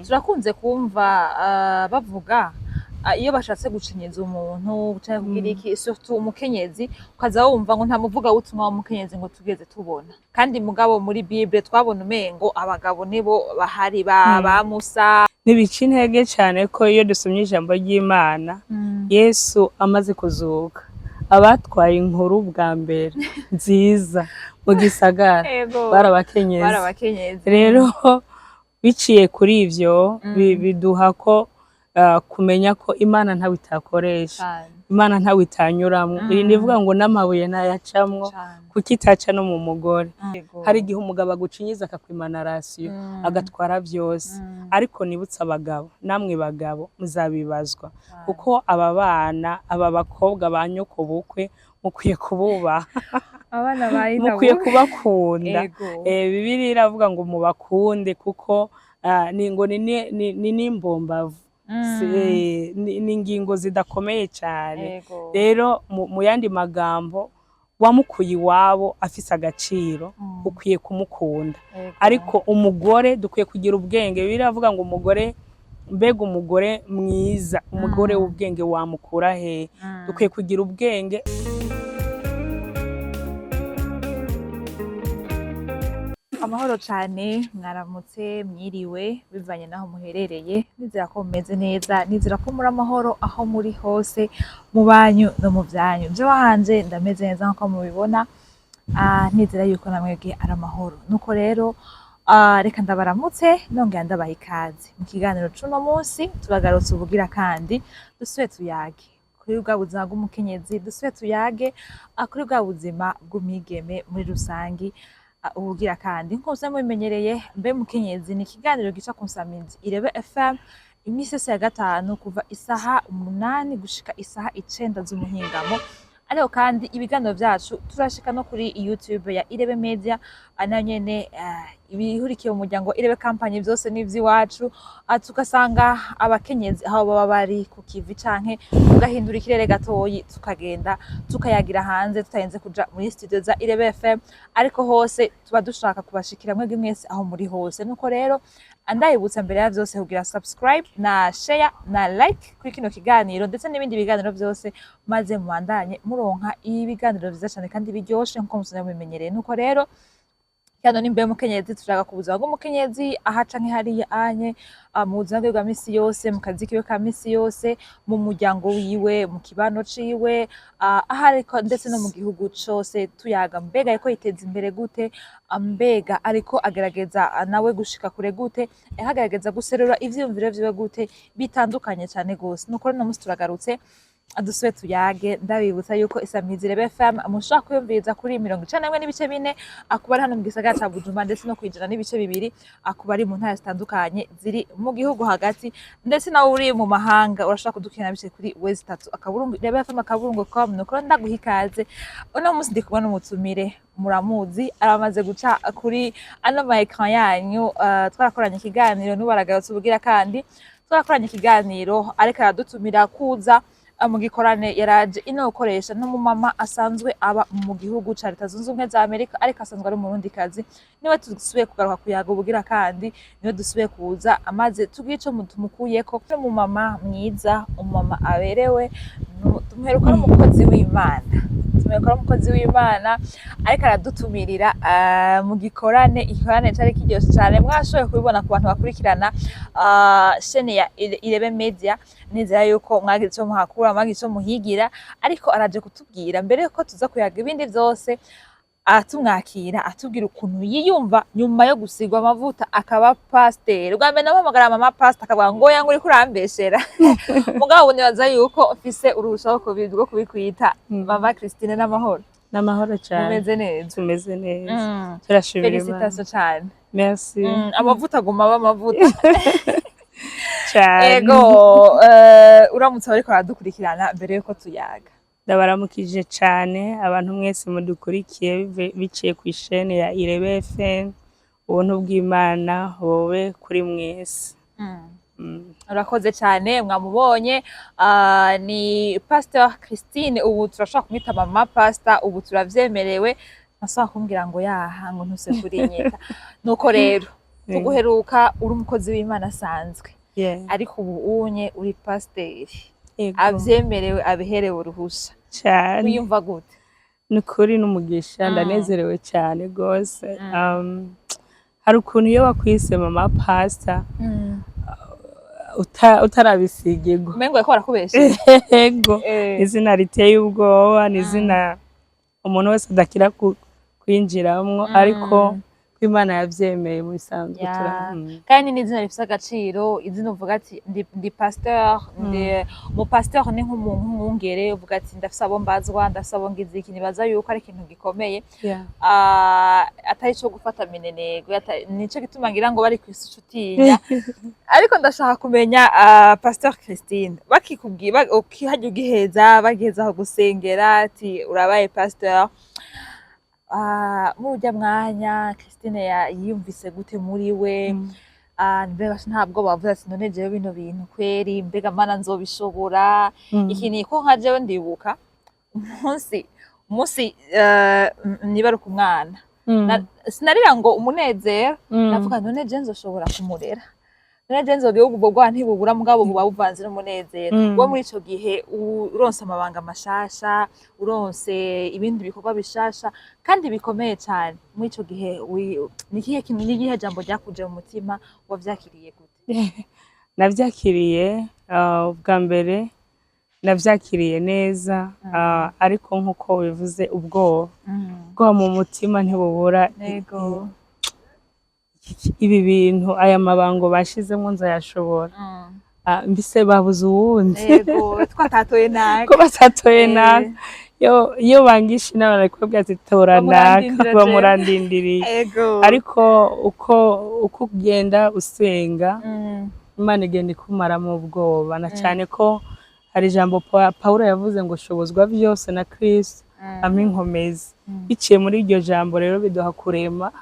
Turakunze kumva bavuga iyo bashatse gucinyiza umuntu canke kugira iki, surtout umukenyezi, ukaza wumva ngo nta muvugabutumwa w'umukenyezi ngo tugeze tubona. Kandi mugabo muri Bible twabona umengo abagabo nibo bahari ba Musa. Ntibica intege cane ko iyo dusomye ijambo ry'Imana, Yesu amaze kuzuka, abatwaye inkuru bwa mbere nziza mu gisagara bari abakenyezi. Bari abakenyezi. Rero biciye kuri ivyo, biduha ko kumenya ko Imana ntawe itakoresha, Imana ntawe itanyuramwo. Iri ndivuga ngo n'amabuye ntayacamwo, kuko itaca no mu mugore. Hari igihe umugabo agucinyiza akakwimana ration, agatwara vyose. Ariko nibutse abagabo, namwe bagabo muzabibazwa, kuko aba bana, aba bakobwa ba nyoko bukwe, mukwiye kububaha, abana ba mukwiye kubakunda. Bibiliya iravuga ngo mubakunde, kuko ni ngo ni n'imbombavu. Ni ingingo zidakomeye cyane. Rero mu yandi magambo, wamukuye iwabo afise agaciro, ukwiye kumukunda. Ariko umugore dukwiye kugira ubwenge. Bibiliya iravuga ngo umugore, mbega umugore mwiza, umugore w'ubwenge wamukura hehe? Dukwiye kugira ubwenge. Amahoro cane, mwaramutse, mwiriwe, bivanye naho muherereye. Nizera ko mumeze neza, nizera ko muri amahoro aho muri hose, mu banyu no mu vyanyu. Jewe wanje ndameze neza nkuko mubibona, nizera yuko namwebwe ari amahoro. Nuko rero reka ndabaramutse nongera ndabaha ikaze mu kiganiro c'uno munsi. Turagarutse ubugira kandi dusubire tuyage kuri bwa buzima bw'umukenyezi, dusubire tuyage kuri bwa buzima bw'umwigeme muri rusangi. Ubugira kandi nkuko musanzwe mubimenyereye, Mbe Mukenyezi ni ikiganiro gica ku Nsamizi Irebe FM iminsi yose ya gatanu kuva isaha 8 gushika isaha 9 z'umuhingamo. Ariko kandi ibiganiro vyacu turashika no kuri YouTube ya Irebe Media, nayo nyene ibihurikiye mu muryango wa Irebe Company vyose n'ivy'iwacu, tugasanga abakenyezi aho baba bari ku kivi canke tugahindura ikirere gatoyi, tukagenda tukayagira hanze tutarinze kuja muri studio za Irebe FM, ariko hose tuba dushaka kubashikira mwebwe mwese aho muri hose. Nuko rero ndabibutsa mbere ya vyose kugira subscribe na share na like kuri kino kiganiro ndetse n'ibindi biganiro vyose, maze mubandanye muronka ibiganiro vyiza cane kandi biryoshe nkuko musanzwe mubimenyereye. Nuko rero kano ni Mbe Mukenyezi, turashaka ku buzima bw'umukenyezi aha canke hariya anye, mu buzima bwiwe bwa misi yose, mu kazi kiwe ka misi yose, mu muryango wiwe, mu kibano ciwe, aho ariko ndetse no mu gihugu cose. Tuyaga mbega ariko yiteza imbere gute, mbega ariko agerageza nawe gushika kure gute, ariko agerageza guserura ivyiyumviro vyiwe gute bitandukanye cane gose. Nuko rero uno musi turagarutse dusube tuyage. Ndabibutsa yuko Isamizi Irebe FM mushobora kwiyumviriza kuri 91.4 akuba ari hano mu gisagara ca Bujumbura, ndetse no 100.2 akuba ari mu ntara zitandukanye ziri mu gihugu hagati, ndetse nawe uri mu mahanga urashobora kudukurikirana biciye kuri w3.irebefm.com. Nuko rero ndaguha ikaze. Uno munsi ndi kumwe n'umutumire, muramuzi, aramaze guca kuri ano ma écran yanyu. Twarakoranye ikiganiro, n'ubu aragarutse ubugira kandi twarakoranye ikiganiro, ariko aradutumira kuza mu gikorane yaraje ino gukoresha. N'umumama asanzwe aba mu gihugu ca Leta Zunze Ubumwe za Amerika, ariko asanzwe ari umurundikazi. Niwe dusubiye kugaruka kuyaga ubugira kandi niwe dusubiye kuza amaze tugire ico tumukuyeko. N'umumama mwiza, umumama aberewe, tumuheruka ari umukozi w'Imana, tumuheruka ari umukozi w'Imana ariko aradutumirira mu gikorane. Igikorane cari kiryoshe cane, mwashoboye kubibona ku bantu bakurikirana chaîne ya Irebe Media. Nizera yuko mwagize ico muhakura, mwagize ico muhigira. Ariko araje kutubwira mbere yuko tuza kuyaga ibindi vyose, atumwakira atubwira ukuntu yiyumva nyuma yo gusigwa amavuta akaba pasiteri. Ubwa mbere namuhamagara mama pastor, akavuga ngo oya, ngo uriko urambeshera. Mugabo nibaza yuko mfise uruhusha rwo kubikwita. Mama Christine, n'amahoro? N'amahoro cyane. Mumeze neza? Tumeze neza, turashimira Imana. Félicitations cane. Merci. Amavuta aguma aba amavuta. Cyane. Ego, uramutse bariko baradukurikirana mbere yuko tuyaga. Ndabaramukije cyane abantu mwese mudukurikiye biciye ku ishene ya Irebe FM. Ubuntu bw'Imana bube kuri mwese. Urakoze cyane. Mwamubonye, ni Pastor Christine, ubu turashobora kumwita mama pastor, ubu turavyemerewe, ntasubira kumbwira ngo yaha ngo ntuse kurinyita. Nuko rero Tuguheruka uri umukozi w'Imana asanzwe, ariko ubu unye uri pasiteri avyemerewe, abiherewe uruhusha. Cane. Wiyumva gute? Ni ukuri n'umugisha, ndanezerewe cyane rwose. Hari ukuntu iyo bakwise mama pastor utarabisigirwa, umengo bariko barakubesha. Ego. Izina riteye ubwoba, ni izina umuntu wese adakira kwinjiramwo, ariko ko Imana yavyemeye mu bisanzwe Kandi ni izina rifise agaciro, izina uvuga ati ndi pasteur, ndi mu pasteur, ni nk'umuntu nk'umwungere, uvuga ati ndafise abo mbazwa, ndafise abo ngize iki. Nibaza yuko ari ikintu gikomeye, atari ico gufata minenegwe, nico gituma ngira ngo bari kwisi utinya. Ariko ndashaka kumenya, Pasteur Christine, bakikubwiye ukihajya ugiheza, bagiheza aho gusengera ati urabaye pasteur, muri urya mwanya Christine yiyumvise gute muri we? Mbega ntabwo bavuze ati none jewe bino bintu kweri, mbega Mana nzobishobora? Iki ni ko nka jewe ndibuka umunsi nibaruka umwana, sinarira ngo umunezero, navuga none je nzoshobora kumurera, none je nzogira ubwo bwoba ntibubura, mugabo buba buvanze n'umunezero. Wowe muri ico gihe uronse amabanga mashasha, uronse ibindi bikorwa bishasha kandi bikomeye cane, muri ico gihe ni ikihe kintu, ni ikihe jambo ryakuje mu mutima? Wavyakiriye gute? Navyakiriye, bwa mbere navyakiriye neza, ariko nkuko bivuze, ubwoba mu mutima ntibubura. Ibi bintu, aya mabango bashizemwo, nzayashobora? Mbise babuze uwundi? Ego, twatatoye naka. Ko batatoye naka? Iyo bangisha inama narikubabwira ati tora naka. Bamurandindira jewe. Bamurandindiriye. Ariko uko ugenda usenga, Imana igenda ikumaramo ubwoba, na cyane ko hari ijambo Pawulo yavuze ngo shobozwa byose na Kristo ampa inkomezi. Biciye muri iryo jambo rero biduha kurema,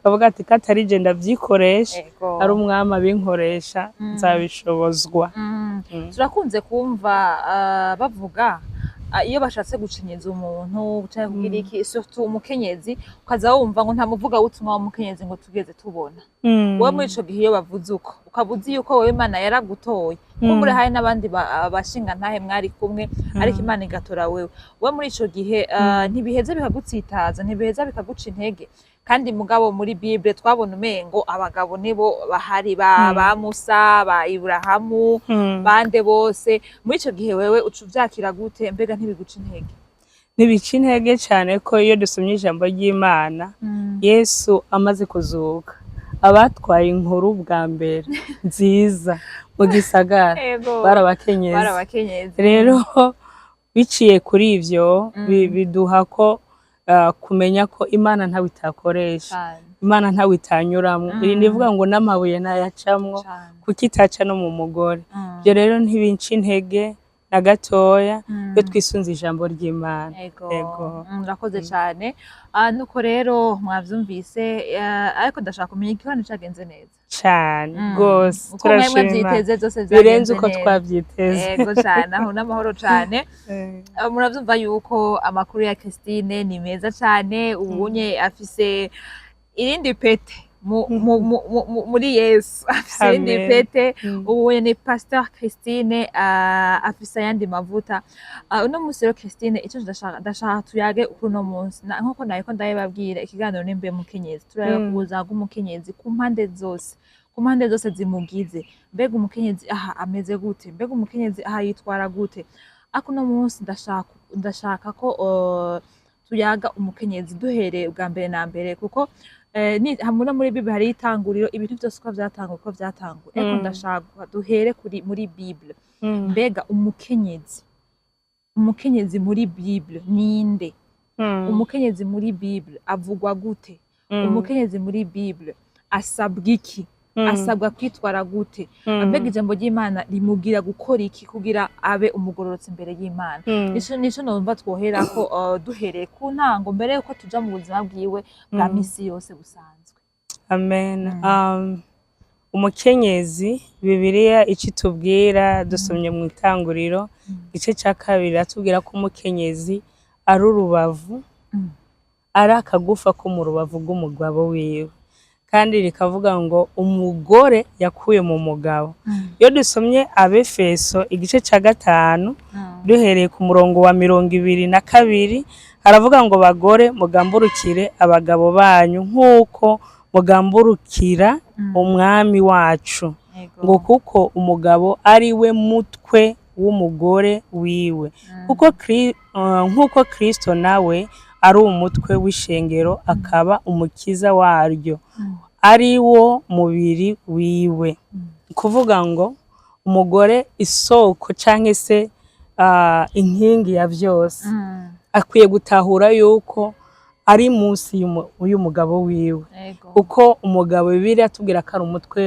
kavuga ati ko atari je ndavyikoresha, ari Umwami abinkoresha, nzabishobozwa. Turakunze kumva bavuga, iyo bashatse gucinyiza umuntu canke kugira iki, surtout umukenyezi, ukaza wumva ngo nta muvuga butumwa w'umukenyezi ngo tugeze tubona. Wowe muri ico gihe iyo bavuze uko, ukaba uzi yuko wowe Imana yaragutoye, kumbure hari n'abandi bashingantahe mwari kumwe, ariko Imana igatora wewe, wowe muri ico gihe ntibiheza bikagutsitaza, ntibiheza bikaguca intege? Kandi mugabo muri Bible twabona umengo abagabo nibo bahari, ba Musa, ba Iburahamu, bande bose. Muri ico gihe wewe uca uvyakira gute? Mbega ntibiguca intege? Ntibica intege cyane, ko iyo dusomye ijambo ry'Imana, Yesu amaze kuzuka, abatwaye inkuru bwa mbere nziza mu gisagara bari abakenyezi. Bari abakenyezi. Rero biciye kuri ivyo, biduha ko kumenya ko Imana ntawe itakoresha, Imana ntawe itanyuramwo. Iri ndivuga ngo n'amabuye ntayacamwo, kuko itaca no mu mugore. Ibyo rero ntibinca intege na gatoya iyo twisunze ijambo ry'Imana. Ego. Murakoze cyane. Nuko rero mwavyumvise, ariko ndashaka kumenya, igikorano cagenze neza? Cane rwose. Uko mwari Turashima. mwavyiteze byose Birenze vyagenze uko neza. twavyiteze. Ego cyane, aho n'amahoro cyane. Muravyumva yuko amakuru ya Christine ni meza cyane. Ubunye afise irindi pete muri Yesu, afise irindi Amen. pete. Ubunye ni Pasteur Christine, afise ayandi mavuta. Uno munsi rero Christine, icyo ndashaka tuyage kuri uno munsi, nkuko nariko ndabibabwira, ikiganiro nimbe mukenyezi, turareba ku buzima bw'umukenyezi ku mpande zose, ku mpande zose zimugize. Mbega umukenyezi aha ameze gute? Mbega umukenyezi aha yitwara gute? Ariko uno munsi ndashaka ko tuyaga umukenyezi duhereye bwa mbere na mbere, kuko hamwe no muri Bible hari itanguriro, ibintu byose uko vyatanguye, uko vyatanguye. Ariko ndashaka duhere kuri muri Bible. Mbega umukenyezi muri Bible ninde? Umukenyezi muri Bible avugwa gute? Umukenyezi muri Bible asabwa iki? Asabwa kwitwara gute? Mbega ijambo ry'Imana rimubwira gukora iki kugira abe umugororotsi imbere y'Imana? Nico numva twoherako, duhereye ku ntango, mbere yuko tuja mu buzima bwiwe bwa misi yose busanzwe. Amen. Umukenyezi, Bibiliya ico itubwira, dusomye mu Itanguriro igice ca kabiri, atubwira ko umukenyezi ari urubavu, ari akagufa ko mu rubavu rw'umugabo wiwe. Kandi rikavuga ngo umugore yakuye mu mugabo. Iyo dusomye Abefeso igice ca 5, duhereye ku murongo wa 22, haravuga ngo: "Bagore, mugamburukire abagabo banyu nk'uko mugamburukira Umwami wacu," ngo kuko umugabo ari we mutwe w'umugore wiwe, kuko nk'uko Kristo nawe ari umutwe w'ishengero, akaba umukiza waryo, ari wo mubiri wiwe. Kuvuga ngo umugore, isoko canke se inkingi ya vyose, akwiye gutahura yuko ari munsi y'umugabo wiwe, kuko umugabo, Bibiliya atubwira ko ari umutwe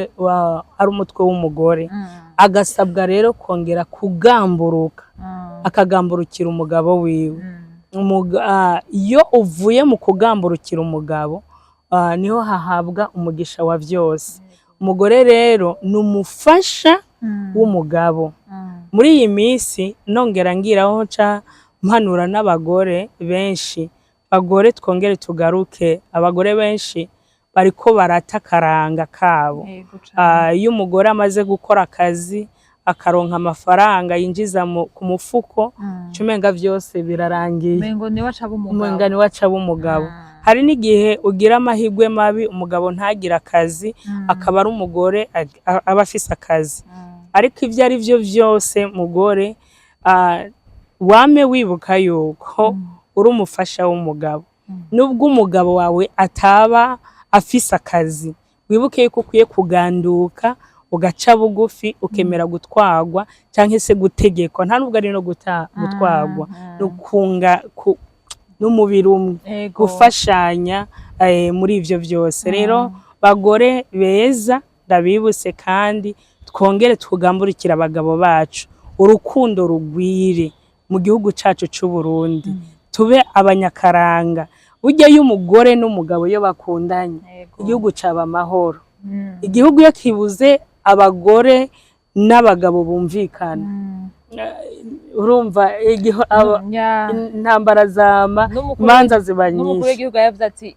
ari umutwe w'umugore. Agasabwa rero kongera kugamburuka, akagamburukira umugabo wiwe. Iyo uvuye mu kugamburukira umugabo, niho hahabwa umugisha wa vyose. Umugore rero ni umufasha w'umugabo. Muri iyi minsi nongera ngiraho nca mpanura n'abagore benshi: bagore, twongere tugaruke. Abagore benshi bariko barata akaranga kabo. Iyo umugore amaze gukora akazi, akaronka amafaranga yinjiza ku mufuko, umenga vyose birarangiye. Umengo niwe acaba umugabo. Umenga niwe acaba umugabo. Hari n'igihe ugira amahirwe mabi, umugabo ntagire akazi, akaba ari umugore aba afise akazi. Ariko ivyo ari vyo vyose, mugore, wame wibuka yuko uri umufasha w'umugabo. Nubwo umugabo wawe ataba afise akazi, wibuke yuko ukwiye kuganduka, ugaca bugufi, ukemera gutwarwa canke se gutegekwa. Nta nubwo ari no gutwarwa, ni ukunga n'umubiri umwe, gufashanya muri ivyo vyose. Rero bagore beza, ndabibutse kandi twongere tugamburikire abagabo bacu, urukundo rugwire mu gihugu cacu c'u Burundi, tube abanyakaranga. Burya iyo umugore n'umugabo iyo bakundanye, igihugu caba amahoro. Igihugu iyo kibuze abagore n'abagabo bumvikana, urumva intambara zama, imanza ziba N'umukuru nyinshi. w'igihugu yavuze ati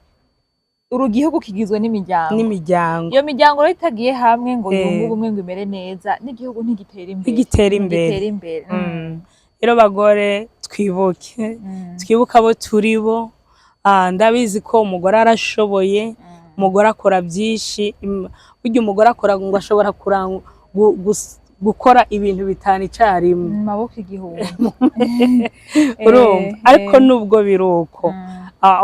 uru gihugu kigizwe n'imiryango. N'imiryango. Iyo miryango rero itagiye hamwe ngo yunge ubumwe, ngo imere neza, n'igihugu ntigitera imbere. Ntigitera imbere. Ntigitera imbere. Rero bagore, twibuke, twibuke abo turi bo. Ndabizi ko umugore arashoboye, umugore akora byinshi. Burya umugore akora ngo ashobora gukora ibintu bitanu icyarimwe. Mu maboko igihumbi. Urumva? Ariko nubwo biri uko,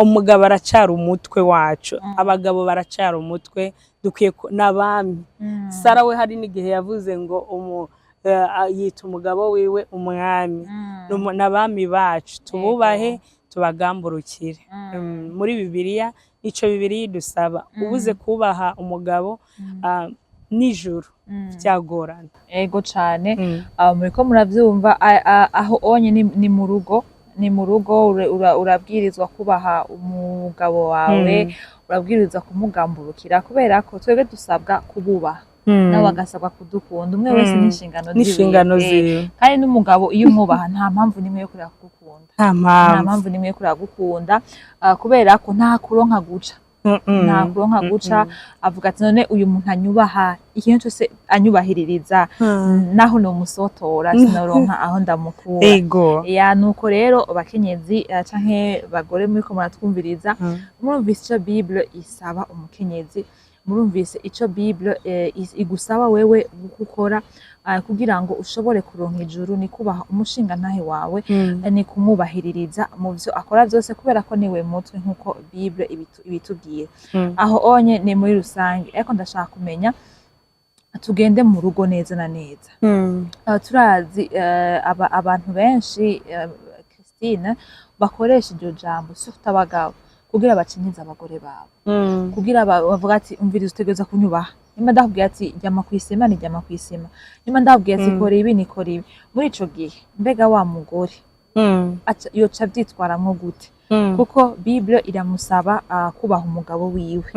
umugabo aracyari umutwe wacu, abagabo baracyari umutwe. Dukwiye n'abami. Sara we hari n'igihe yavuze ngo yita umugabo wiwe umwami. N'abami bacu, tububahe, tubagamburukire. Muri Bibiliya, nico Bibiliya idusaba. Ubuze kubaha umugabo, nijoro byagorana. Ego cane. Muriko muravyumva, aho onye ni mu rugo, ni mu rugo urabwirizwa kubaha umugabo wawe, urabwirizwa kumugamburukira, kubera ko twebwe dusabwa kububaha, nabo bagasabwa kudukunda. Umwe wese n'inshingano ziwe. N'inshingano ziwe. Kandi n'umugabo iyo umwubaha, nta mpamvu n'imwe yo kureka kugukunda. Nta Nta mpamvu. mpamvu n'imwe yo kureka kugukunda, kubera ko nta kuronka guca, nta kuronka guca. Avuga ati: "None uyu muntu anyubaha ikintu cyose, anyubahiririza, naho nomusotora sinoronka aho ndamukura." Ya, nuko rero abakenyezi, canke bagore muriko muratwumviriza, murumvise ico Bible isaba umukenyezi, murumvise ico Bible igusaba wewe gukora kugira ngo ushobore kuronka ijuru: ni kubaha umushingantahe wawe, ni kumwubahiririza mu vyo akora vyose, kubera ko niwe mutwe, nk'uko Bible ibitubwira. Aho onye ni muri rusange, ariko ndashaka kumenya, tugende mu rugo neza na neza. Turazi abantu benshi, Christine, bakoresha iryo jambo, surtout abagabo, kugira bacinyize abagore babo, kugira bavuga ati: "Umviriza, utegereza kunyubaha. Nimba ndakubwiye ati ryama kw'isima, ni ryama kw'isima. Nimba ndakubwiye ati kora ibi, ni kora ibi." Muri ico gihe mbega wa mugore yoca avyitwaramwo gute? Kuko Bible iramusaba kubaha umugabo wiwe.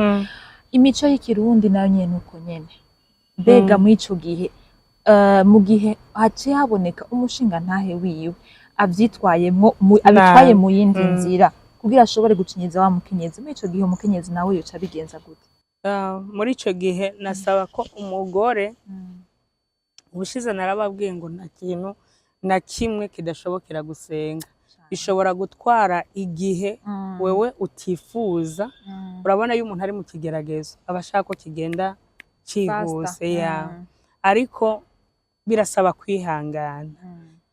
Imico y'ikirundi nayo nyene uko nyene. Mbega muri ico gihe, mu gihe haciye haboneka umushingantahe wiwe avyitwayemwo abitwaye mu yindi nzira kugira ashobore gucinyiza wa mukenyezi, muri ico gihe umukenyezi nawe yoca abigenza gute? Muri ico gihe nasaba ko umugore, ubushize narababwiye ngo nta kintu na kimwe kidashobokera gusenga. Bishobora gutwara igihe wewe utifuza. Urabona iyo umuntu ari mu kigeragezo aba ashaka ko kigenda cihuse. Faster. Ya, ariko birasaba kwihangana,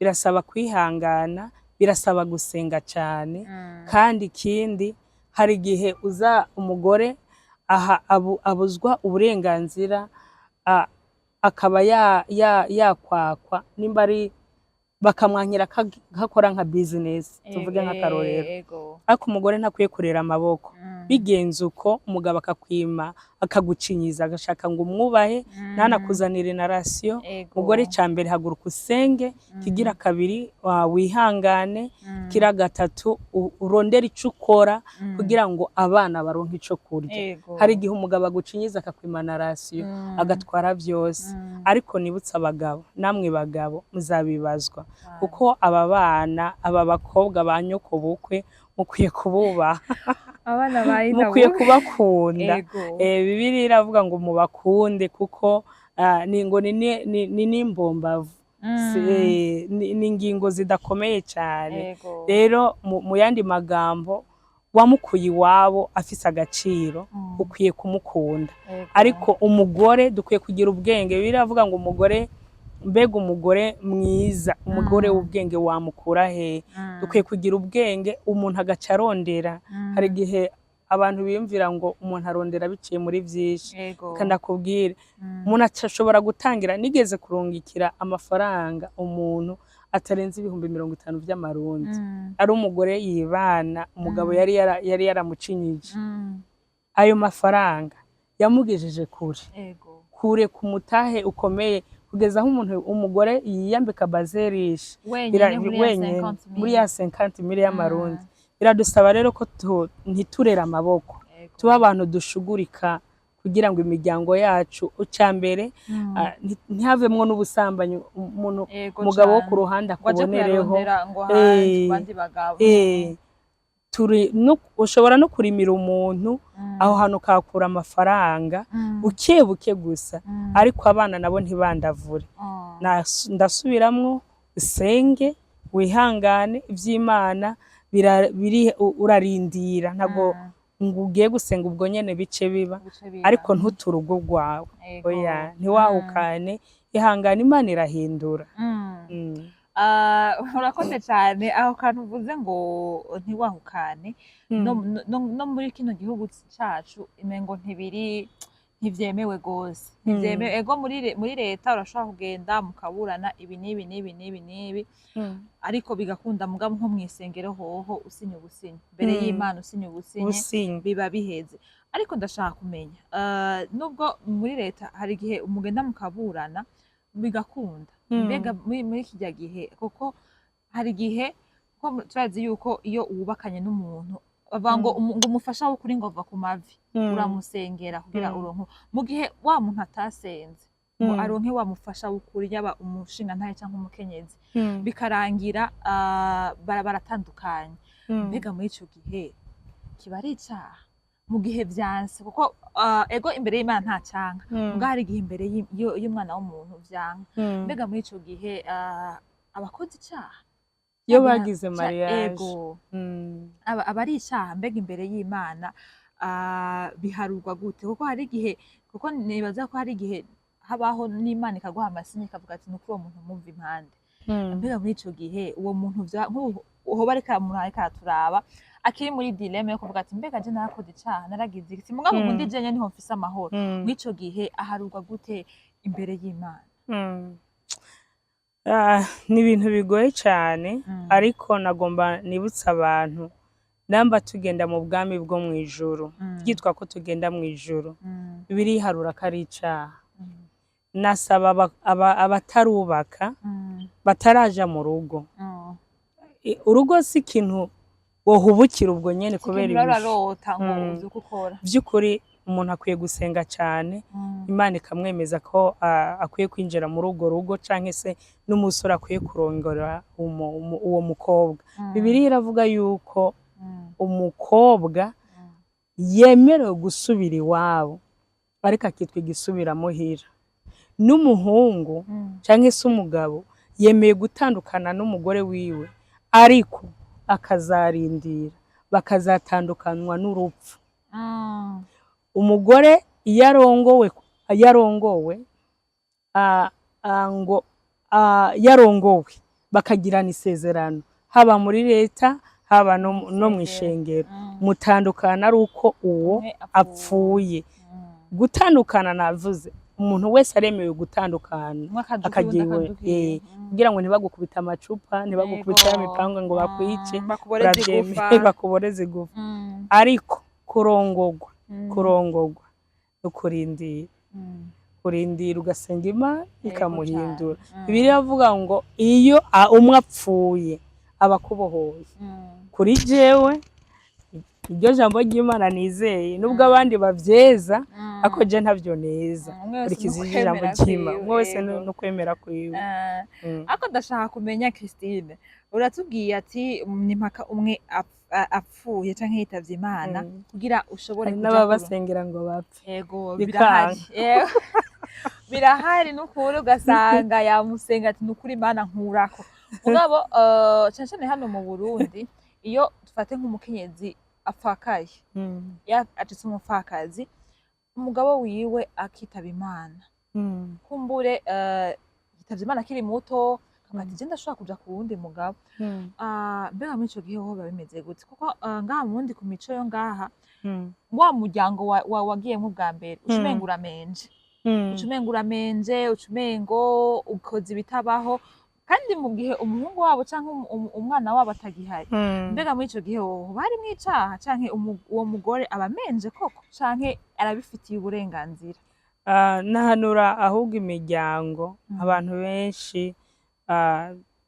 birasaba kwihangana, birasaba gusenga cyane. Kandi ikindi, hari igihe uza umugore aha abuzwa uburenganzira, akaba yakwakwa nimba ari bakamwankira kakora nka business, tuvuge nk'akarorero. Ariko umugore ntakwiye kurera amaboko. Bigenze uko, umugabo akakwima, akagucinyiza, agashaka ngo umwubahe, ntanakuzanire na ration. Mugore, cya mbere haguruka usenge, kigira kabiri wihangane, kira gatatu urondere ico ukora kugira ngo abana baronke ico kurya. Hari igihe umugabo agucinyiza akakwima na ration, agatwara byose. Ariko nibutse abagabo, namwe bagabo muzabibazwa, kuko aba bana, aba bakobwa ba nyoko bukwe, mukwiye kububaha. Abana ba Mukwiye kubakunda. Bibiliya iravuga ngo mubakunde kuko ni ngo ni n'imbombavu. Ni ingingo zidakomeye cyane. Rero mu yandi magambo, wamukuye iwabo afise agaciro, ukwiye kumukunda. Ariko umugore dukwiye kugira ubwenge. Biravuga ngo umugore, mbega umugore mwiza, umugore w'ubwenge wamukura he? Dukwiye kugira ubwenge, umuntu agaca arondera. Hari igihe abantu biyumvira ngo umuntu arondera biciye muri byinshi. Kandi akubwire, umuntu ashobora gutangira. Nigeze kurungikira amafaranga umuntu atarenze 50,000 by'amarundi, ari umugore yibana, umugabo yari yaramucinyije. Ayo mafaranga yamugejeje kure, kure ku mutahe ukomeye, kugeza aho umuntu umugore yiyambika bazerishe wenyine muri ya wenyine 50 muri ya 50 mille y'amarundi. Biradusaba rero ko ntiturere amaboko, tuba abantu dushugurika kugira ngo imiryango yacu, icya mbere, ntihavemwo n'ubusambanyi, umuntu umugabo wo ku ruhande ngo aje akubonereho. Kuyarondera ngo hanze ku bandi bagabo. Turi no, ushobora no kurimira umuntu aho hantu ukahakura amafaranga buke buke gusa, ariko abana nabo ntibandavure. Ndasubiramwo, usenge, wihangane, ivy'Imana urarindira, ntabwo ngo ugiye gusenga ubwo nyene bice biba. Bice biba. Ariko ntute urugo rwawe. Oya, ntiwahukane, ihangane, Imana irahindura. Ah, urakoze cyane. Aho kantu uvuze ngo ntiwahukane, no muri kino gihugu cacu imengo ntibiri, ntivyemewe gose, ntivyemewe. Ego, muri leta urashobora kugenda mukaburana ibi n'ibi n'ibi n'ibi n'ibi, ariko bigakunda. Mugabo nko mw'isengero hoho usinya ubusinye mbere y'Imana, usinya ubusinye, Ubusinye. biba biheze. Ariko ndashaka kumenya, nubwo muri leta hari igihe mugenda mukaburana bigakunda, mbega muri kirya gihe, kuko hari igihe, kuko turazi yuko iyo wubakanye n'umuntu bavuga ngo ngo umufasha w'ukuri ngo ava ku mavi, uramusengera kugira uronke. Mu gihe wa muntu atasenze ngo aronke wa mufasha w'ukuri, yaba umushingantahe cyangwa umukenyezi, bikarangira baratandukanye, mbega muri ico gihe kiba ari icaha mu gihe vyanse? Kuko ego, imbere y'Imana nta canka, muga hari igihe imbere y'umwana w'umuntu vyanka. Mbega muri ico gihe abakoze icaha iyo bagize mariage? Ego. Aba ari icaha. Mbega imbere y'Imana biharurwa gute? Kuko hari igihe, kuko nibaza ko hari igihe habaho n'Imana ikaguha amasinye, ikavuga ati nukuri uwo muntu mumva impande. Mbega muri ico gihe uwo muntu nk'ubu hoba ariko umuntu ariko araturaba akiri muri dilemme yo kuvuga ati mbega je narakoze icaha, naragize iki, mugabo ubu ndi jenyene niho mfise amahoro, muri ico gihe aharurwa gute imbere y'Imana? Ni ibintu bigoye cyane, ariko nagomba nibutsa abantu, namba tugenda mu bwami bwo mu ijuru, byitwa ko tugenda mu ijuru, biriharura ko ari icaha. Nasaba abatarubaka, bataraja mu rugo, urugo si ikintu wohubukira ubwo nyene kubera ikintu ibishu. Urarota ngo uvyuke ukora. By'ukuri umuntu akwiye gusenga cyane, Imana ikamwemeza ko akwiye kwinjira muri urwo rugo, canke se n'umusore akwiye kurongora uwo mukobwa. Bibiliya iravuga yuko umukobwa yemerewe gusubira iwabo. Ariko akitwa igisubiramuhira. N'umuhungu canke se umugabo yemeye gutandukana n'umugore wiwe, ariko akazarindira bakazatandukanywa n'urupfu. Umugore iyo arongowe ngo yarongowe bakagirana isezerano, haba muri leta, haba no mw'ishengero, mutandukana ari uko uwo umwe apfuye. Gutandukana, navuze umuntu wese aremewe gutandukana, umwe akaduka, akagira uwundi iwe, akaduka iwe. Kugira ngo ntibagukubite amacupa, ntibagukubite ya mipanga ngo bakwice. Bakuboreze Uravyemeye, igufa. Bakuboreze igufa. Ariko kurongogwa, kurongogwa no kurindira, kurindira ugasenga Imana ikamuhindura. Bibiliya iravuga ngo iyo umwe apfuye aba akubohoye. Kuri jewe iryo jambo ry'Imana nizeye, nubwo abandi bavyeza, ariko je ntavyo neza. Umwe wese Kurikiza ijambo n'ukwemera ry'Imana, kwiwe, umwe wese no kwemera kwiwe. Ariko ndashaka kumenya, Christine, uratubwiye ati ni mpaka umwe apfuye canke yitavye Imana kugira ushobore Hari kuja n'ababasengera ngo bapfe, Yego, bikanga. Birahari. Yego. Birahari n'ukuri, ugasanga yamusenga ati nukuri Imana nkurako. Mugabo cane cane hano mu Burundi, iyo dufate nk'umukenyezi apfakaye, acitse umupfakazi, umugabo wiwe akitaba Imana, kumbure yitavye Imana akiri muto, akavuga ati je ndashobora kuja ku wundi mugabo. Mbega muri ico gihe ho biba bimeze gute? Kuko ngaha mu Burundi, ku mico yo ngaha, wa muryango wagiyemwo bwa mbere uca umenga uramenje, uca umenga uramenje, uca umengo ukoze ibitabaho, kandi mu gihe umuhungu wabo canke umwana wabo atagihari. Mbega muri ico gihe hoho harimwo icaha, canke uwo mugore aba amenje koko, canke arabifitiye uburenganzira? Nahanura ahubwo imiryango, abantu benshi,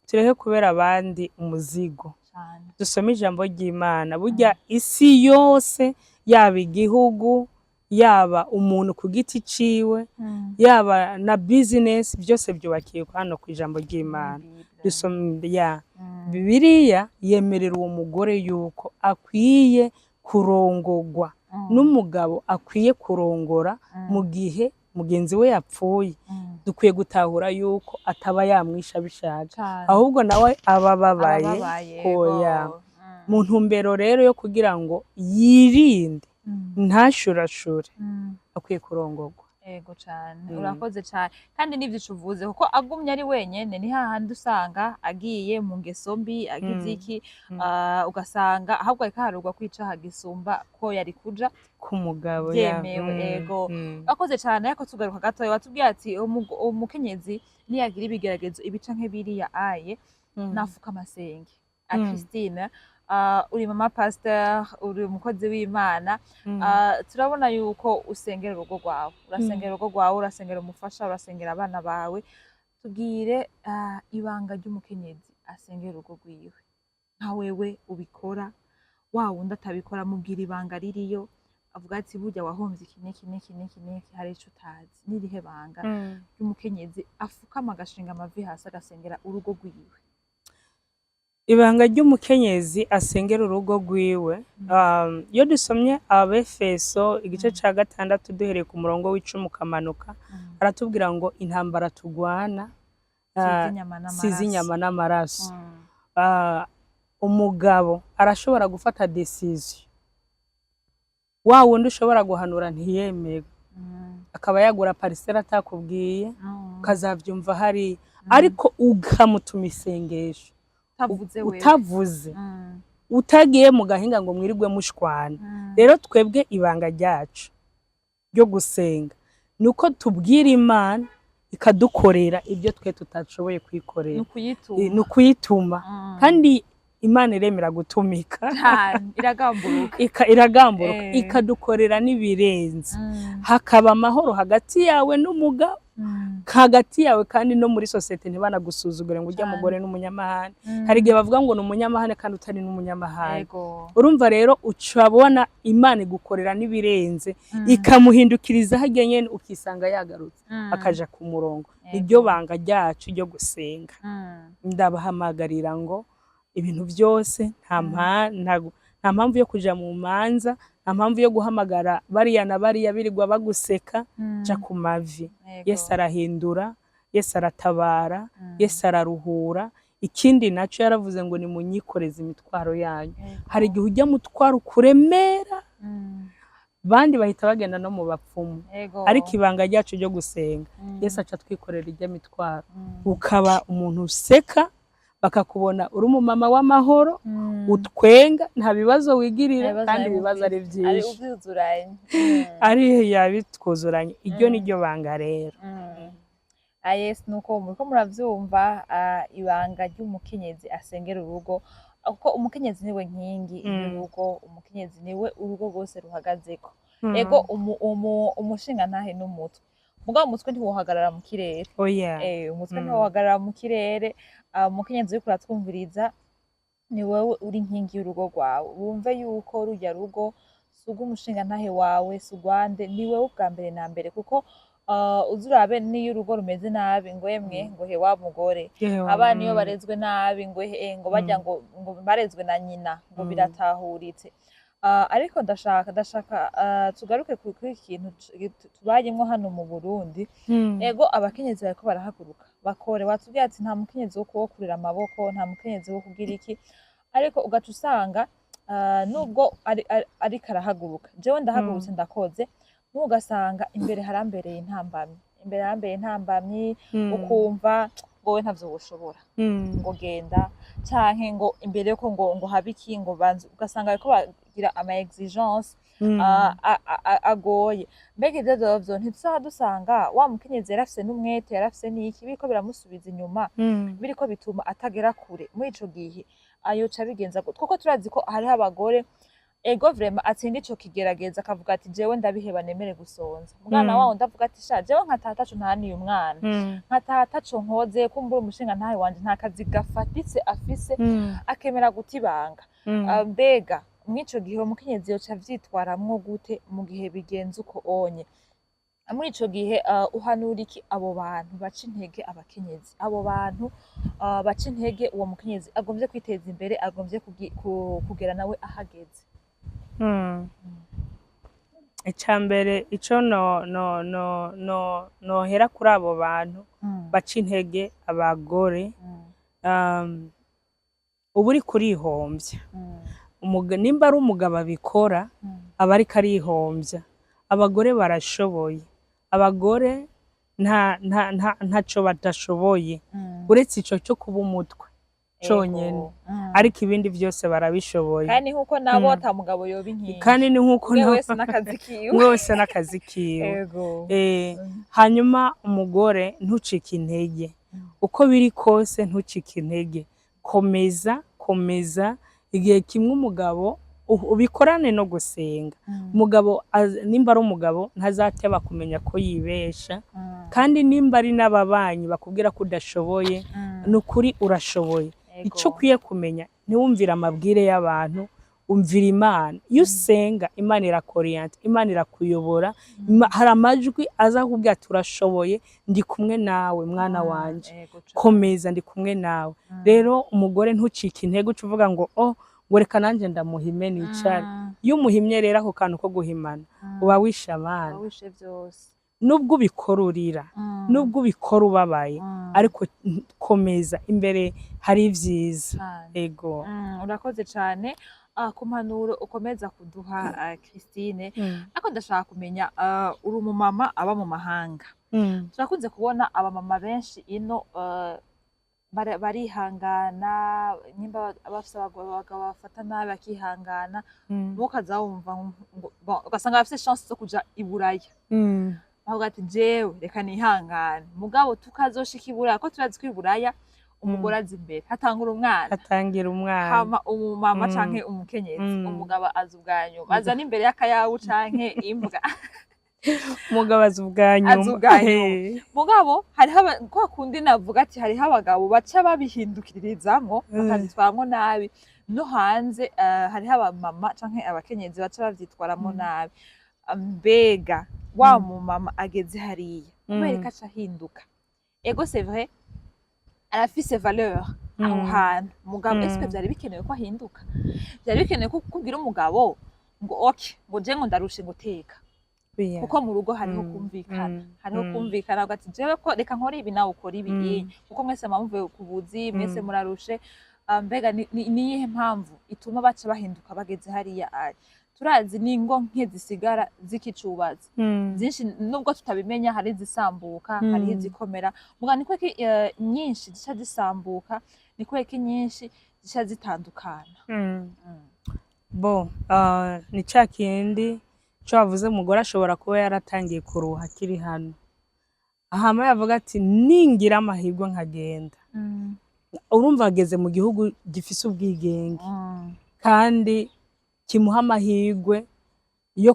tureke kubera abandi umuzigo. Cane. Dusome ijambo ry'Imana. Burya isi yose, yaba igihugu, yaba umuntu ku giti ciwe, yaba na business, byose byubakiye hano ku ijambo ry'Imana. Dusome ya Bibiliya yemerera uwo mugore yuko akwiye kurongogwa, n'umugabo akwiye kurongora mu gihe mugenzi we yapfuye. Dukwiye gutahura yuko ataba yamwisha abishaka, ahubwo nawe aba ababaye. Ababaye, Koya. yego. Mu ntumbero rero yo kugira ngo yirinde, ntashurashure, akwiye kurongogwa. Ego cane. Urakoze cane, kandi n'ivyo uvuze, kuko agumye ari wenyene ni hahandi usanga agiye mu ngeso mbi, agize iki, ugasanga ahubwo ariko aharurwa ko icaha gisumba ko yari kuja ku mugabo ya. Vyemewe, ego. Urakoze cane, ariko tugaruka gatoya, watubwiye ati umukenyezi niyagira ibigeragezo ibi canke biriya aye, nafuka amasenge. Christine, uri mama pasteur, uri umukozi w'Imana. Turabona yuko usengera urugo rwawe, urasengera urugo rwawe, urasengera umufasha, urasengera abana bawe. Tubwire ibanga ry'umukenyezi asengera urugo rwiwe nka wewe ubikora. Wa wundi atabikora, mubwira ibanga ririyo, avuga ati burya wahomvye iki n'iki n'iki n'iki n'iki, hari ico utazi. N'irihe banga ry'umukenyezi afukama agashinga amavi hasi agasengera urugo rwiwe? Ibanga ry'umukenyezi asengera urugo rwiwe, iyo dusomye Abefeso igice ca 6, duhereye ku murongo w'10 ukamanuka, aratubwira ngo intambara tugwana si iz'inyama n'amaraso. Si iz'inyama n'amaraso. Umugabo arashobora gufata decision, wa wundi ushobora guhanura ntiyemerwe, akaba yagura parcelle atakubwiye, ukazavyumva hari, ariko ukamutuma isengesho utavuze wewe. Utavuze, utagiye mu gahinga ngo mwirirwe mushwana. Rero twebwe ibanga ryacu ryo gusenga ni uko tubwira Imana ikadukorera ibyo twe tutashoboye kwikorera. Ni ukuyituma. Ni ukuyituma. Kandi Imana iremera gutumika. Cane, iragamburuka. Iragamburuka, ikadukorera n'ibirenze, hakaba amahoro hagati yawe n'umugabo, hagati yawe kandi no muri sosiyete, ntibanagusuzugure ngo ujya mugore n'umunyamahane. Hari igihe bavuga ngo ni umunyamahane kandi utari n'umunyamahane. Urumva rero ucabona Imana igukorera n'ibirenze, ikamuhindukiriza harya nyene, ukisanga yagarutse, akaja ku murongo. Niryo banga ryacu ryo gusenga. Ndabahamagarira ngo ibintu byose nta Nta mpamvu yo kuja mu manza, nta mpamvu yo guhamagara bariya na bariya birirwa baguseka. Ja ku mavi. Yesu arahindura, Yesu aratabara, Yesu araruhura. Ikindi naco, yaravuze ngo nimunyikoreze imitwaro yanyu. Hari igihe ujya mutwaro ukuremera, bandi bahita bagenda no mu bapfumu, ariko ibanga ryacu ryo gusenga, Yesu aca atwikorera ijya mitwaro, ukaba umuntu useka, bakakubona uri umumama w'amahoro, utwenga, nta bibazo wigirira. Nta bibazo Kandi na bimwe ibibazo ari ufise. Ari byinshi. uvyuzuranye. Ari yabitwuzuranye. Iryo ni ryo banga rero. Ah, yes, nuko muriko muravyumva, ibanga ry'umukenyezi asengera urugo, kuko umukenyezi niwe nkingi y'urugo, umukenyezi niwe urugo rwose ruhagazeko. Ego, umushingantahe n'umutwe, mugabo umutwe ntiwohagarara mu kirere. Oya. Umutwe ntiwohagarara mu kirere. Umukenyezi uriko uratwumviriza, ni wewe uri inkingi y'urugo rwawe. Wumve yuko rurya rugo si urw'umushingantahe wawe, si urwande, ni wewe ubwa mbere na mbere, kuko uze urabe n'iyo urugo rumeze nabi, ngo emwe, ngo he wa mugore. Yewe, Abana iyo barezwe nabi, ngo he, ngo barya, ngo barezwe na nyina, ngo biratahuritse. Ariko ndashaka tugaruke kuri iki kintu tubayemwo hano mu Burundi. Ego, abakenyezi bariko barahaguruka bakore. Watubwiye ati nta mukenyezi wo kurera amaboko, nta mukenyezi wo kugira iki, ariko ugaca usanga nubwo ariko arahaguruka, jewe ndahagurutse, ndakoze, n'ubu ugasanga imbere harambereye intambamyi, imbere harambereye intambamyi. Ukumva ngo we ntavyo woshobora, ngo genda, canke ngo imbere yuko ngo habe iki, ngo banze, ugasanga bariko bagira ama exigence agoye. Mbega ivyo vyovyo ntituzaba dusanga wa mukenyezi yarafise n'umwete, yarafise n'iki, biriko biramusubiza inyuma, biriko bituma atagera kure? Muri ico gihe ayoca abigenza gute? Kuko turazi ko hariho abagore, ego, vraiment atsinda ico kigerageza, akavuga ati jewe ndabiheba, nemere gusonza. Mugana wawo ndavuga ati sha, jewe nkataha ataco ntahaniye umwana, nkataha ataco nkoze, kumbura umushinga ntahe wanje nta kazi gafatitse afise, akemera guta ibanga. Mbega mw'ico gihe umukenyezi yoca avyitwaramwo gute mu gihe bigenze uko onye? Muri ico gihe uhanura iki abo bantu baca intege abakenyezi, abo bantu baca intege uwo mukenyezi agomvye kwiteza imbere, agomvye kugera nawe ahageze? Ica mbere, ico no no no no nohera kuri abo bantu baca intege abagore, uba uriko urihomvya. Nimba ari umugabo abikora, aba ariko arihomvya. Abagore barashoboye, abagore nta nta nta ntaco badashoboye, uretse ico co kuba umutwe conyene. Ariko ibindi vyose barabishoboye. Kandi nkuko nabo ata mugabo yoba inkingi. Kandi ni nkuko umwe wese n'akazi kiwe. Umwe wese n'akazi kiwe. Hanyuma umugore, ntucike intege. Uko biri kose ntucike intege, komeza, komeza. Igihe kimwe umugabo, ubikorane no gusenga, umugabo nimba ari umugabo ntazateba kumenya ko yibesha. Kandi nimba ari n'ababanyi bakubwira ko udashoboye, ni ukuri urashoboye. Icyo ukwiye kumenya, ntiwumvire amabwire y'abantu, umvira Imana. Iyo usenga, Imana iraku orienta, Imana irakuyobora. Hari amajwi aza kukubwira ati urashoboye, ndi kumwe nawe mwana wanje, komeza, ndi kumwe nawe. Rero umugore, ntucike intege uca uvuga ngo oh, ngo reka nanjye ndamuhime nicare. Iyo umuhimye rero, ako kantu ko guhimana, uba wishe abana. Uba wishe vyose. Nubwo ubikora urira, nubwo ubikora ubabaye, ariko komeza, imbere hari ibyiza. Cane. Ego. Urakoze cane ku mpanuro ukomeza kuduha, Christine. Ariko ndashaka kumenya, uri umumama aba mu mahanga. Turakunze kubona abamama benshi ino barihangana, nimba bafise abagabo bafata nabi bakihangana, mukaza wumva bon, ugasanga bafise chance zo kuja i Buraya, bavuga ati jewe reka nihangane. Mugabo tukazoshika i Buraya, ko turazi ko i Buraya umugore aza imbere, hatangura umwana, hatangira umwana, hama umumama canke umukenyezi. Umugabo aza ubwa nyuma, aza n'imbere y'akayabu canke imbwa. Umugabo aza ubwa nyuma. Aza ubwa nyuma. Mugabo hariho kwa kundi navuga ati hariho abagabo baca babihindukiririzamwo, bakabitwaramwo nabi. No hanze hariho abamama canke abakenyezi baca bavyitwaramwo nabi. Mbega wa mumama ageze hariya, kubera ko aca ahinduka? Ego, c'est vrai, arafise valeur. Aho hantu umugabo, ese vyari bikenewe ko ahinduka? Vyari bikenewe ko kubwira umugabo ngo ok, ngo je ngo ndarushe, ngo teka? Kuko mu rugo hariho kumvikana, hariho kumvikana, ugaca ati jewe ko reka nkore ibi, nawe ukora ibi, kuko mwese muba muvuye ku buzi, mwese murarushe. Ah, mbega ni iyihe mpamvu ituma baca bahinduka bageze hariya? Ari turazi n'ingo nke zisigara zikicubaza, byinshi nubwo tutabimenya, hari izisambuka, hariho izikomera. Muga ni kweki nyinshi zica zisambuka? Ni kweki nyinshi zica zitandukana? Bo ni ca kindi co bavuze, umugore ashobora kuba yaratangiye kuruha akiri hano, hama yavuga ati ningira amahirwe nkagenda. Urumva ageze mu gihugu gifise ubwigenge kandi kimuha amahirwe yo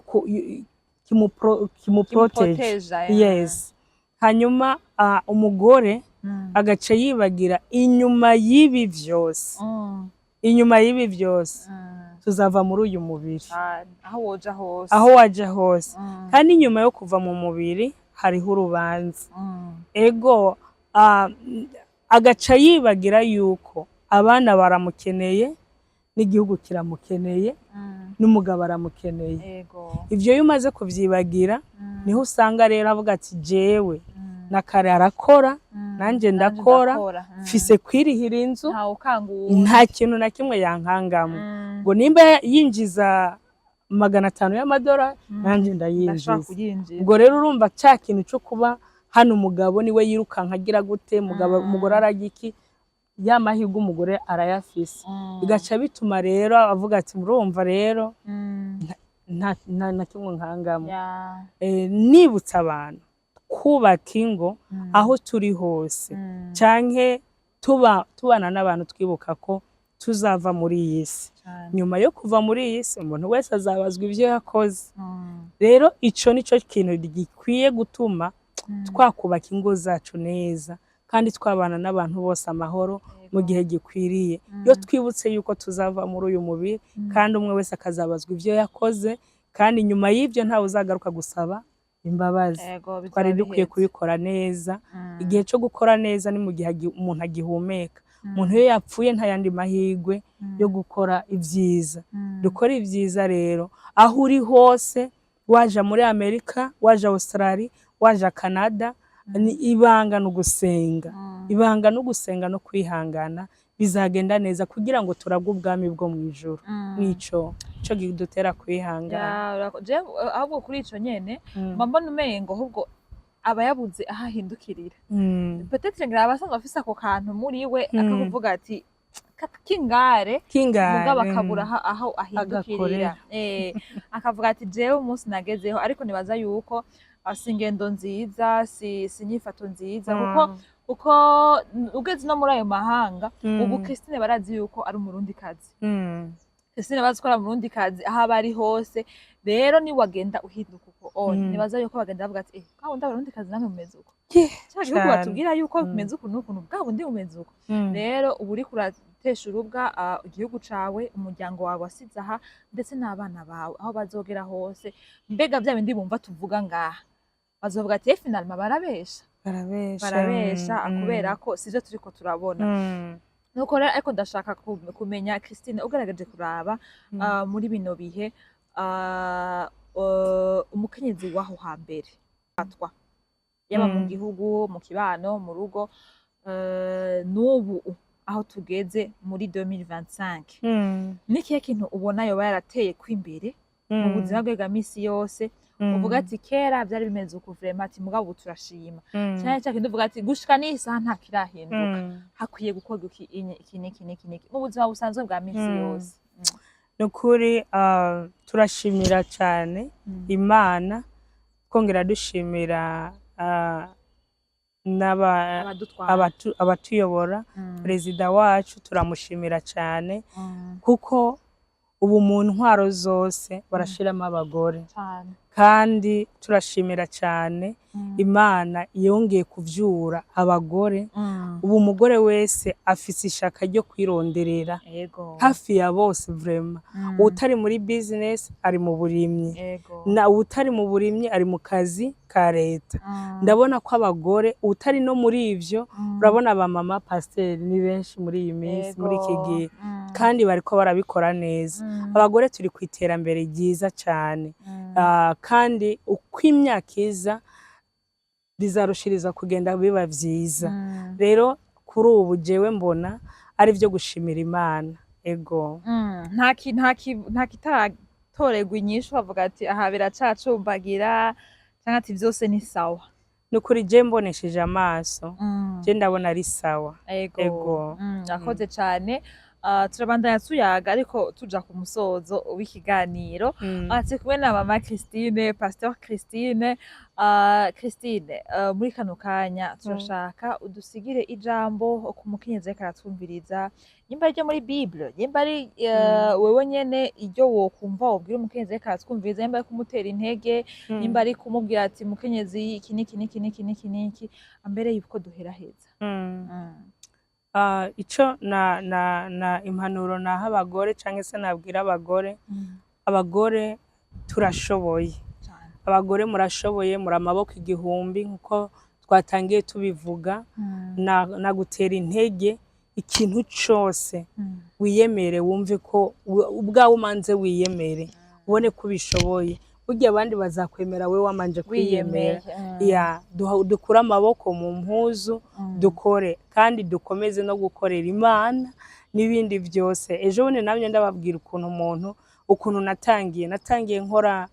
kimuprotège. Kimuproteja. Yes, hanyuma umugore agaca yibagira inyuma y'ibi vyose, inyuma y'ibi vyose tuzava muri uyu mubiri. Cane. Aho woja hose. Aho waja hose. Kandi inyuma yo kuva mu mubiri hariho urubanza. Ego, agaca yibagira yuko abana baramukeneye, n'igihugu kiramukeneye, n'umugabo aramukeneye. Ivyo iyo umaze kuvyibagira, niho usanga rero avuga ati jewe na kare arakora, nanje ndakora, mfise kwirihira inzu, ntawe ukanga uwundi. Nta kintu na kimwe yankangamo, ngo nimba yinjiza 500 y'amadolari, nanje ndashobora ndayinjiza. Kuyinjiza. Ubwo rero urumva ca kintu co kuba hano umugabo niwe yirukanka agira gute, umugabo, umugore ararya iki, ya mahirwe umugore arayafise, bigaca bituma rero avuga ati murumva rero nta na kimwe nkangamo. Nibutsa abantu kubaka ingo aho turi hose, canke tuba tubana n'abantu, twibuka ko tuzava muri iyi si. Nyuma yo kuva muri iyi si, umuntu wese azabazwa ivyo yakoze. Rero ico nico kintu gikwiye gutuma twakubaka ingo zacu neza kandi twabana n'abantu bose amahoro mu gihe gikwiriye, iyo twibutse yuko tuzava muri uyu mubiri kandi umwe wese akazabazwa ivyo yakoze, kandi nyuma y'ivyo ntawe uzagaruka gusaba imbabazi. Bizaba Twari dukwiye biheze. kubikora neza. Igihe cyo gukora neza ni mu gihe umuntu agihumeka. Umuntu iyo yapfuye nta yandi mahirwe yo gukora ibyiza. Dukora ibyiza rero aho uri hose, waja muri Amerika, waja Australia, waja Canada, ni ibanga ni ugusenga. Ibanga no gusenga no kwihangana, bizagenda neza kugira ngo turagwe ubwami bwo mu ijuru. Nico cyo kidutera kwihangana. Ya, ahubwo kuri ico nyene, mba mbona umengo ahubwo aba yabuze aho ahindukirira. Peut-être ngira aba asanzwe afise ako kantu muri we, akakuvuga ati kingare, kingare, mugabo akabura aho ahindukirira. Agakorera. Akavuga ati jewe umunsi nagezeho, ariko nibaza yuko si ingendo nziza, si inyifato nziza, kuko ugeze no muri ayo mahanga, ubu Christine barazi yuko ari umurundikazi. Christine bazi ko ari umurundikazi aho aba ari hose. Rero niwagenda uhinduka uko on, nibaza yuko bagenda bavuga ati eh, bwa bundi abarundikazi namwe mumeze uko, cya gihugu batubwira yuko bimeze uku n'ukuntu, bwa bundi bumeze uko. Rero uba uriko uratesha urubwa igihugu cawe, umuryango wawe wasize aha, ndetse n'abana bawe aho bazogera hose. Mbega bya bindi bumva tuvuga ngaha, bazovuga ati eh, finalement barabesha. Barabesha. Barabesha, kubera ko sivyo turiko turabona. Nuko rero, ariko ndashaka kumenya, Christine, ugaragaje kuraba muri bino bihe, umukenyezi w'aho hambere atwa yaba mu gihugu, mu kibano, mu rugo, n'ubu aho tugeze muri 2025, nikihe kintu ubona yoba yarateye kw'imbere mu buzima bwe bwa misi yose, uvuga ati kera byari bimeze uku vraiment, ati mugabo ubu turashima, cyane cya kintu uvuga ati gushika n'iyi saha nta kirahinduka, hakwiye gukorwa iki, iki n'iki n'iki n'iki mu buzima busanzwe bwa misi yose? Ni ukuri, turashimira cyane Imana, twongera dushimira abadutwara, abatuyobora. Perezida wacu turamushimira cyane, kuko ubu mu ntwaro zose barashiramo abagore. Kandi turashimira cyane Imana yongeye kuvyura abagore. Ubu umugore wese afise ishaka ryo kwironderera, hafi ya bose vraiment. Utari muri business ari mu burimyi, na utari mu burimyi ari mu kazi ka leta. Ndabona ko abagore utari no muri ivyo, urabona abamama pasiteri ni benshi muri iyi minsi, muri iki gihe, kandi bariko barabikora neza. Abagore turi ku iterambere ryiza cyane. Kandi uko imyaka iza bizarushiriza kugenda biba vyiza. Rero kuri ubu jewe mbona ari vyo gushimira Imana, ego. Nta kitaratorerwa inyishu bavuga ati aha biracacumbagira, canke ati vyose ni sawa? Ni ukuri, je mbonesheje amaso, je ndabona ari sawa. Ego. Akoze cane. Turabandanya tuyaga, ariko tuja ku musozo w'ikiganiro. Turi kumwe na mama Christine, Pasteur Christine. Christine, muri kano kanya turashaka udusigire ijambo ku mukenyezi ariko aratwumviriza, nimba ari iryo muri Bible, nimba ari wewe nyene iryo wokumva wobwira umukenyezi ariko aratwumviriza, nimba ari kumutera intege, nimba ari kumubwira ati mukenyezi, iki niki niki niki niki niki, ambere yuko duheraheza. Ico na impanuro naha abagore canke se nabwira abagore, abagore turashoboye. Cane. Abagore murashoboye, muri amaboko igihumbi nkuko twatangiye tubivuga. Nagutera intege, ikintu cose wiyemere, wumve ko ubwawe umanze wiyemere, ubone ko ubishoboye. Burya abandi bazakwemera we wamanje kwiyemera. Wiyemeye. Ya, dukure amaboko mu mpuzu, dukore kandi dukomeze no gukorera Imana n'ibindi byose. Ejo bundi namye ndababwira ukuntu umuntu, ukuntu natangiye nkora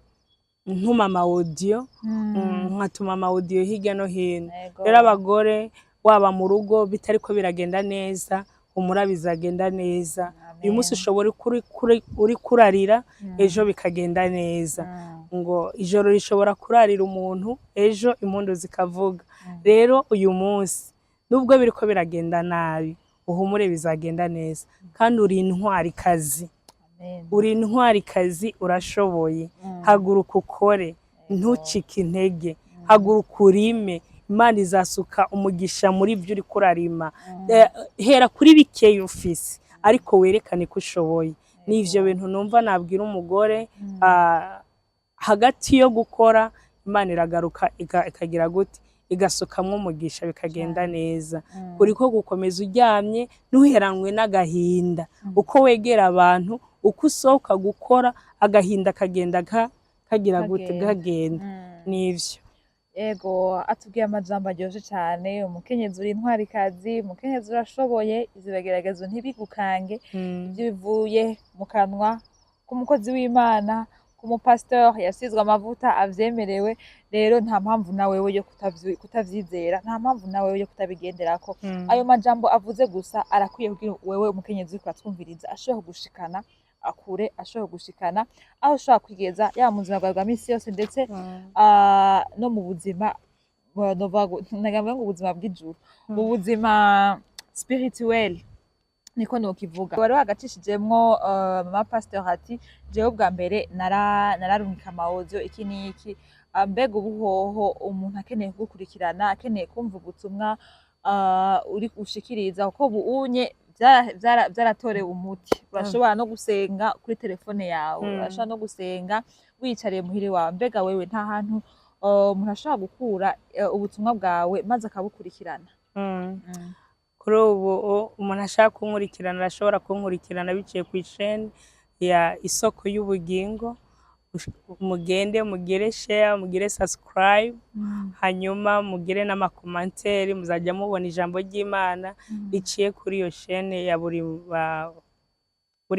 ntuma ama audio, nkatuma ama audio hirya no hino. Rero abagore, waba mu rugo bitariko biragenda neza, humura, bizagenda neza. Uyu munsi ushobora uri kurarira, ejo bikagenda neza. Ngo ijoro rishobora kurarira umuntu, ejo impundu zikavuga. Rero uyu munsi nubwo biriko biragenda nabi, uhumure, bizagenda neza. Kandi uri intwarikazi. Amen. Uri intwarikazi, urashoboye. Haguruka ukore, ntucike intege, haguruka urime. Imana izasuka umugisha muri byo uriko urarima. Hera kuri bikeya ufise, ariko werekane ko ushoboye. Ni ivyo bintu numva nabwira umugore. Hagati yo gukora, Imana iragaruka ikagira gute, igasukamwo umugisha, bikagenda neza. Kuriko gukomeza uryamye, ntuheranwe n'agahinda. Uko wegera abantu, uko usohoka gukora, agahinda kagenda kagira gute? Kagenda. Kagenda. Nivyo. Ego, atubwiye amajambo aryoshe cane. Umukenyezi, uri intwarikazi, umukenyezi urashoboye, ivyo bigeragezo ntibigukange. Ivyo bivuye mu kanwa k'umukozi w'Imana, k'umupasiteur yasizwe amavuta avyemerewe. Rero nta mpamvu na wewe yo kutavyizera, nta mpamvu na wewe yo kutabigenderako. Ayo majambo avuze gusa arakwiye kugira wewe umukenyezi uriko uratwumviriza ashobora kugushikana akure, ashobora kugushikana aho ushobora kwigeza, yaba mu buzima bwawe bwa misi yose, ndetse no mu buzima nagambo ngo ubuzima bw'ijuru, mu buzima spirituel, niko nokivuga. Wari wagacishijemwo, mama pasteur, ati jewe bwa mbere nararungika ama audio, iki n'iki. Mbega ubuhoho umuntu akeneye kugukurikirana, akeneye kumva ubutumwa uri ushikiriza, kuko ubu unye vyaratorewe umuti, urashobora no gusenga kuri telefone yawe, urashobora no gusenga wiyicariye muhira iwawe, mbega wewe nta hantu umuntu ashobora gukura ubutumwa bwawe maze akabukurikirana? Kuri ubu umuntu ashaka kunkurikirana arashobora kunkurikirana biciye ku isheni ya Isoko y'Ubugingo. Mugende mugire share, mugire subscribe, hanyuma mugire n'ama commentaires. Muzajya mubona ijambo ry'Imana riciye kuri iyo shene ya buri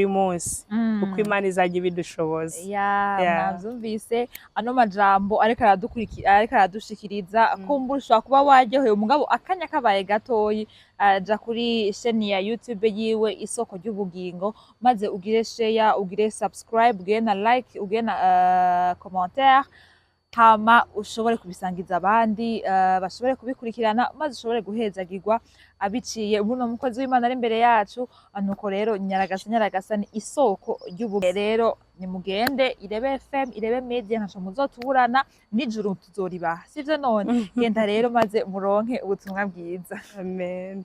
munsi, uko Imana izajya ibidushoboza. Ya. Mwavyumvise ano majambo ariko aradukurikira, ariko aradushikiriza. Kumbura ushobora kuba waryohewe, mugabo akanya kabaye gatoyi, aja kuri sheni ya YouTube yiwe Isoko ry'Ubugingo, maze ugire share, ugire subscribe, ugire na like, ugire na commentaire. Hama ushobore kubisangiza abandi, bashobore kubikurikirana, maze ushobore guhezagirwa abiciye buno mukozi w'Imana ari imbere yacu. Nuko rero nyaragasa, nyaragasa ni isoko ry'ubu. Rero nimugende Irebe FM, Irebe Media, ntaco muzotuburana, n'ijuru tuzoribaha, sivyo? None genda rero maze muronke ubutumwa bwiza. Amen.